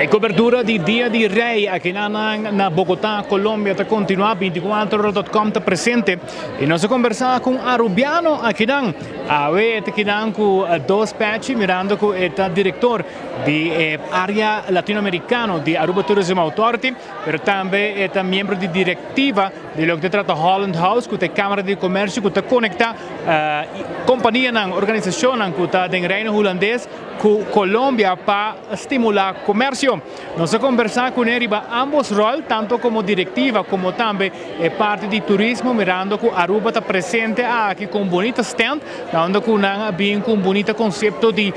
E cobertura di Dia di Rey aki na Bogota, Colombia ta continua. 24ora.com ta presente y nos a conversa cu Arubiano aki nan. Awe aki nan cu dos pechi, mirando cu e ta director di area latinoamericano di Aruba Tourism Authority, pero tambe ta miembro di directiva di loke ta trata Holland House, cu ta Camara di Comercio cu ta conecta compania, organisacion cu ta den Reino Hulandes cu Colombia pa stimula comercio. Nos a conversa cu ne riba ambos rol, tanto como directiva como tambe parti di turismo, mirando cu Aruba ta presente aki cu un bunita stand, unda cu nan a bin cu un bunita concepto di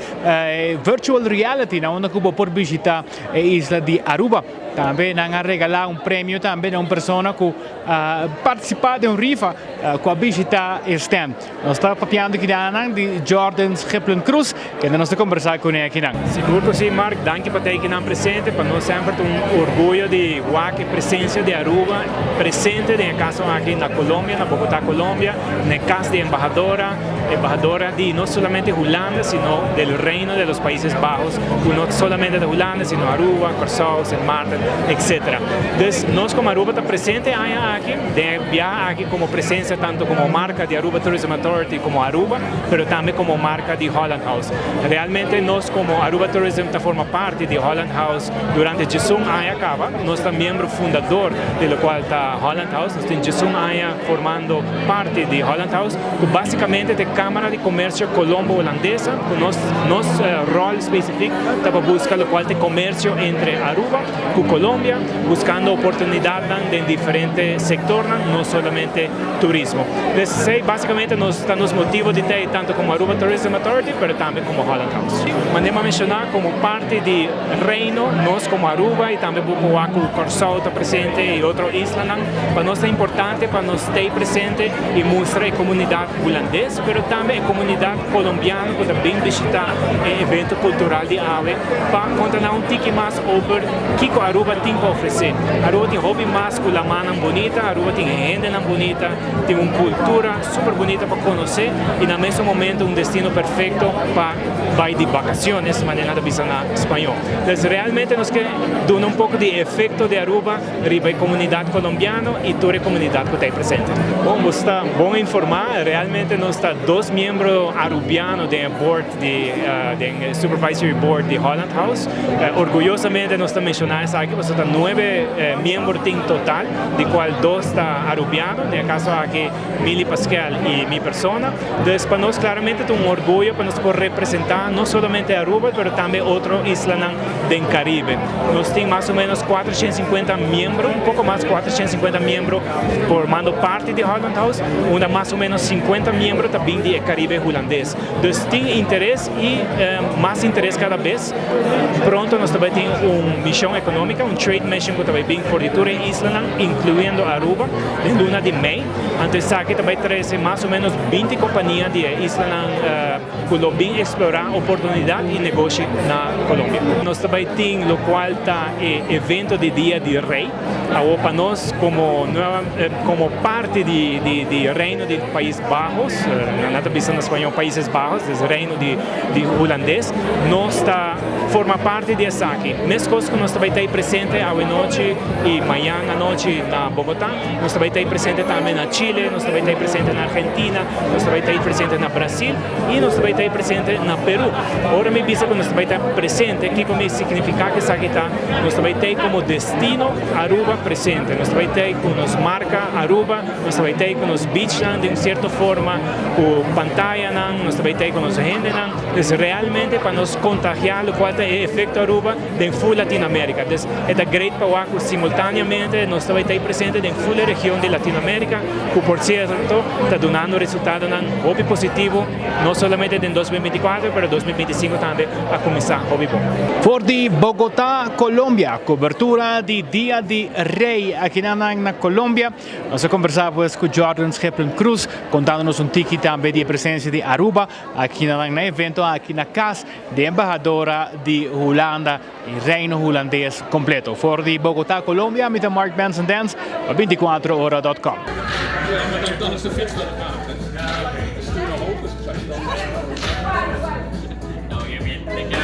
virtual reality, unda cu por bishita e isla di Aruba. Tambe nan a regala un premio tambe na un persona cu a participa den un rifa cu a bishita e stand. Nos ta papiando aki di Jordan Schiplen Cruz, cu nos ta conversa cu ne aki. Sigur cu si, Mark. Danki pa ta aki presente. Pa nos semper un orguyo di e presencia di Aruba presente den caso aki na Colombia, na Bogotá, Colombia, na cas di embahadora, embahadora di no solamente Hulanda, sino del Reino de los Países Bajos, no solamente di Hulanda, sino Aruba, Curaçao, Sint Maarten, etc. Entonces, nos como Aruba ta presente aki, di biaha aki como presencia tanto como marca di Aruba Tourism Authority como Aruba, pero tambe como marca di Holland House. Realmente nos como Aruba Tourism ta forma parti di Holland House durante 11 aña caba, nos ta miembro fundador di loke ta Holland House, nos tin 11 aña formando parti di Holland House, cu basicamente ta Camara di Comercio Colombo-Holandesa, cu nos rol specifico ta pa busca loke ta comercio entre Aruba y Colombia, buscando oportunidad den diferente sector, no solamente turismo. Entonces, basicamente nos ta nos motibo di ta tanto como Aruba Tourism Authority, pero tambe como Holland House. Manera menciona, como parti di Reino, nos como Aruba y tambe Bucuacu, Curaçao ta presente y otro isla, pa nos ta importante pa nos ta presente y mustra e comunidad hulandes, pero tambe e comunidad colombiano cu tambe ta bishita e evento cultural di awe, pa conta un tiki mas over kico Aruba tin pa ofrece. Aruba tin hopi mas cu lama bunita, Aruba tin hende bunita, tin un cultura super bunita pa conoce y na mesun momento un destino perfecto pa bay di vacaciones, manera di bisa na spaño. Entonces, realmente nos kier duna un poco di efecto di Aruba riba e comunidad colombiano y tur e comunidad cu ta presente. Bon, bo ta bon informa, realmente nos ta dos miembro arubiano den board di supervisory board di Holland House. Orguyosamente nos ta menciona esaki, pasobra ta nuebe miembro tin total, di cual dos ta arubiano, den caso aki Mili Pascal y mi persona. Entonces, pa nos claramente ta un orguyo pa nos por representa no solamente Aruba, pero tambe otro isla den Caribe. Nos tin mas o menos 450 miembro, un poco mas 450 miembro formando parti di Holland House, unda mas o menos 50 miembro tambe di Caribe hulandes. Entonces, tin interes y mas interes cada bes. Pronto nos tambe tin un mision economico, un trade mission cu tambe ta bin for di tur isla, incluyendo Aruba, den luna di mei. Anto, esaki tambe ta trece mas o menos 20 compania di isla cu lo bin explora oportunidad y negoshi na Colombia. Nos tambe tin loke ta evento di Dia di Rey. Awor pa nos como parti di Reino di Países Bajos, nan ta bisa na spaño Países Bajos, e Reino di Hulandes, nos ta forma parti di esaki. Mescos cu nos tambe ta presente awe nochi y mañan anochi na Bogotá, nos tambe ta presente tambe na Chile, nos tambe ta presente na Argentina, nos tambe ta presente na Brasil y nos tambe ta presente na Peru. Ora mi bisa cu nos tambe ta presente, kico ta significa cu esaki ta, nos tambe ta como destino Aruba presente. Nos tambe ta cu nos marca Aruba, nos tambe ta cu nos beach di un cierto forma, cu pantaya, nos tambe ta cu nos hende. Entonces, realmente pa nos contagia loke ta e efecto Aruba den full Latinoamérica. Entonces, ta great pa simultaneamente nos tambe ta presente den full region di Latinoamérica, cu por cierto ta dunando resultado hopi positivo, no solamente den 2024, pero 2025 tambe a cuminsa hopi bon. For di Bogotá, Colombia, cobertura di Dia di Rey aki na Colombia. Nos a conversa, pues, cu Jordan Scheplen Cruz, contando nos un tiki tambe di presencia di Aruba aki na evento aki na cas di embahadora di Hulanda y Reino Hulandes completo. For di Bogotá, Colombia, mi ta Mark Benson Dance, 24ora.com. Ja, maar dan is de fiets wel.